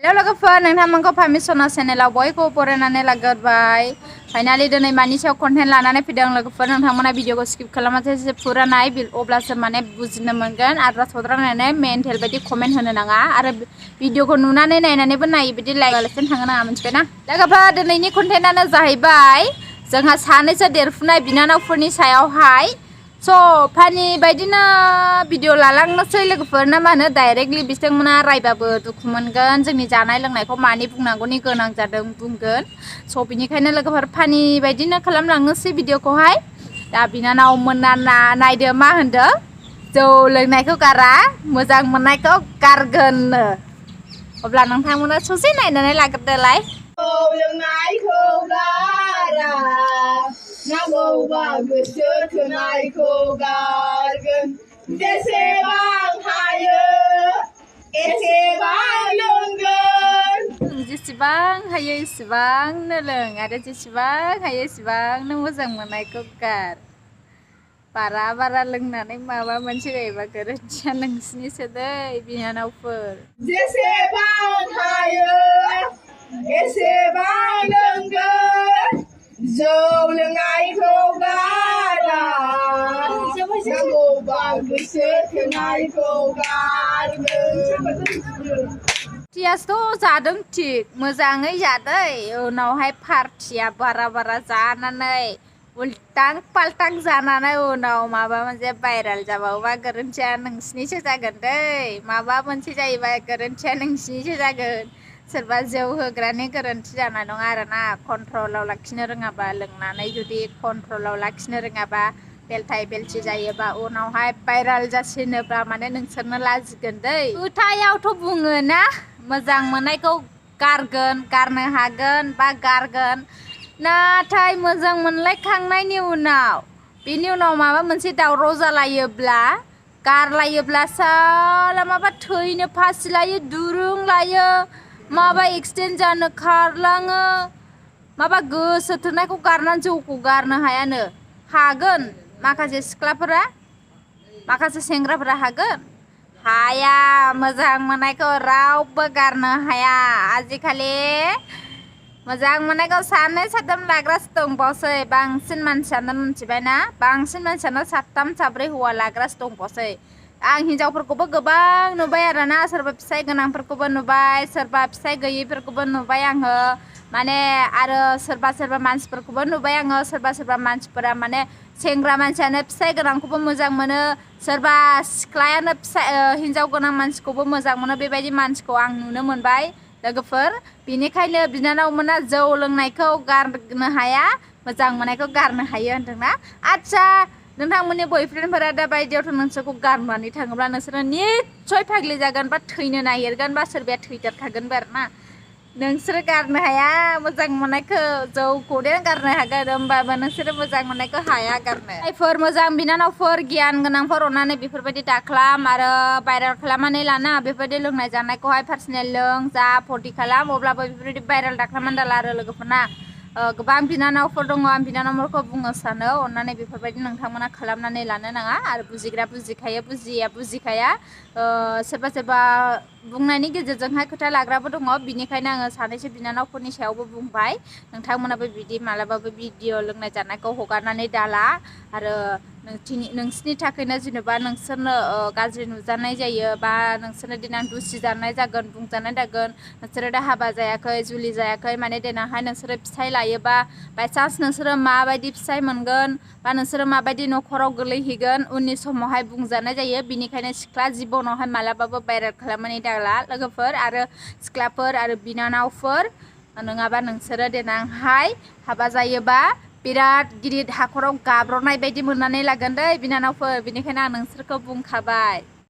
Hello लोगोफोर नोंथांमोनखौ फामिसना चेनेलाव बयखौबो बरायनानै लाग्रोबाय फाइनालि दिनै मानि सायाव कन्टेन्ट लानानै फैदों लोगोफोर नोंथांमोना भिडिअखौ स्किप खालामाजासे फुरा नाय अब्लासो माने बुजिनो मोनगोन आद्रा सद्रा नायनानै मेन्टेल बायदि कमेन्ट होनो नाङा आरो भिडिअखौ नुनानै नायनानैबो नाय बिदि लाइक आलासिनो थांनो नाङा मिथिबायना लोगोफोर दिनैनि कन्टेन्टआनो जाहैबाय जोंहा सानैसो देरफुनाय बिनानावफोरनि सायावहाय फानि बायदिनो भिडिअ लालांनोसै लोगोफोर ना मा होनो डाइरेक्टलि बिथांमोना रायबाबो दुखु मोनगोन जोंनि जानाय लोंनायखौ मानि बुंनांगौनि गोनां जादों बुंगोन बिनिखायनो लोगोफोर फानि बायदिनो खालामलांनोसै भिडिअखौहाय दा बिनानाव मोना नायदो मा होनदो जौ लोंनायखौ गारा मोजां मोननायखौ गारगोननो अब्ला नोंथांमोना ससे नायनानै लाग्रोदोलाय जौ लोंनायखौ गारा नांगौबा गोसो थोनायखौ गारगोन जेसेबां हायो एसेबां लोंगोन जेसेबां हायो एसेबांनो लों आरो जेसेबां हायो एसेबांनो मोजां मोननायखौ गार बारा बारा लोंनानै माबा मोनसे जायोबा गोरोन्थिया नोंसिनिसो दै बिनानावफोर जेसेबां हायो एसेबां लोंगोन जौ लोंनायखौ गारा नांगौबा गोसो थोनायखौ गारगोन टियासथ' जादों थिग मोजाङै जादै उनावहाय पार्टिया बारा बारा जानानै उल्टां पाल्टां जानानै उनाव माबा मोनसे भाइराल जाबावोबा गोरोन्थिया नोंसिनिसो जागोन दै माबा मोनसे जायोबा गोरोन्थिया नोंसिनिसो जागोन सोरबा जौ होग्रानि गोरोन्थि जानाय नङा आरोना कन्ट्रलाव लाखिनो रोङाबा लोंनानै जुदि कन्ट्रलाव लाखिनो रोङाबा बेलथाय बेलथि जायोबा उनावहाय भाइराल जासिनोब्ला माने नोंसोरनो लाजिगोन दै खोथायावथ' बुङो ना मोजां मोननायखौ गारनो हागोन बा गारगोन नाथाय मोजां मोनलायखांनायनि उनाव बेनि उनाव माबा मोनसे दावराव जालायोब्ला गारलायोब्ला साला माबा थैनो फासि लायो दुरुं लायो माबा एक्सिडेन्ट जानो खारलाङो माबा गोसो थोनायखौ गारनानै जौखौ गारनो हायानो हागोन माखासे सिख्लाफोरा माखासे सेंग्राफोरा हागोन हाया मोजां मोननायखौ रावबो गारनो हाया आजिखालि मोजां मोननायखौ सानै साथाम लाग्रासो दंबावसै बांसिन मानसियानो मिथिबायना बांसिन मानसियानो साथाम साब्रै हौवा लाग्रासो दंबावसै आं हिनजावफोरखौबो गोबां नुबाय आरोना सोरबा फिसाइ गोनांफोरखौबो नुबाय सोरबा फिसाइ गैयिफोरखौबो नुबाय आङो माने आरो सोरबा मानसिफोरखौबो नुबाय आङो सोरबा मानसिफोरा माने सेंग्रा मानसियानो फिसाइ गोनांखौबो मोजां मोनो सोरबा सिख्लायानो हिनजाव गोनां मानसिखौबो मोजां मोनो बेबायदि मानसिखौ आं नुनो मोनबाय लोगोफोर बेनिखायनो बिनानावमोना जौ लोंनायखौ गारनो हाया मोजां मोननायखौ गारनो हायो होनदोंना आदसा नोंथांमोननि बयफ्रेन्डफोरा दा बायदियावथ' नोंसोरखौ गारनानै थाङोब्ला नोंसोरो निस्सय फाग्लि जागोन बा थैनो नागिरगोन बा सोरबाया थैदेरखागोनबो आरोना नोंसोरो गारनो हाया मोजां मोननायखौ जौखौ गारनो हागोन होमबाबो नोंसोरो मोजां मोननायखौ हाया गारनो जायफोर मोजां बिनानावफोर गियान गोनांफोर अननानै बेफोरबायदि दाखालाम आरो भाइरेल खालामनानै लाना बेफोरबायदि लोंनाय जानायखौहाय पार्सनेल लों जा फर्टि खालाम अब्लाबो बेफोरबायदि भाइरेल दाखालामनानै दाला आरो लोगोफोरना गोबां बिनानावफोर दङ आं बिनानावफोरखौ बुंनो सानो अननानै बेफोरबायदि नोंथांमोना खालामनानै लानो नाङा आरो बुजिग्रा बुजिखायो बुजिया बुजिखाया सोरबा बुंनायनि गेजेरजोंहाय खोथा लाग्राबो दङ बिनिखायनो आङो सानैसो बिनानावफोरनि सायावबो बुंबाय नोंथांमोनाबो बिदि मालाबाबो भिडिअ लोंनाय जानायखौ हगारनानै दाला आरो नोंसिनि थाखायनो जेनेबा नोंसोरनो गाज्रि नुजानाय जायो बा नोंसोरनो देनां दुसि जानाय जागोन बुंजानाय जागोन नोंसोरो दा हाबा जायाखै जुलि जायाखै माने देनांहाय नोंसोरो फिसाइ लायोबा बायसान्स नोंसोरो माबायदि फिसाइ मोनगोन बा नोंसोरो माबायदि न'खराव गोलैहैगोन उननि समावहाय बुंजानाय जायो बिनिखायनो सिख्ला जिबनावहाय मालाबाबो भाइरेल खालामनानै दाला लोगोफोर आरो सिख्लाफोर आरो बिनानावफोर नङाबा नोंसोरो देनांहाय हाबा जायोबा बिराद गिदिर हाखराव गाब्र'नाय बायदि मोननानै लागोन दै बिनानावफोर बेनिखायनो आं नोंसोरखौ बुंखाबाय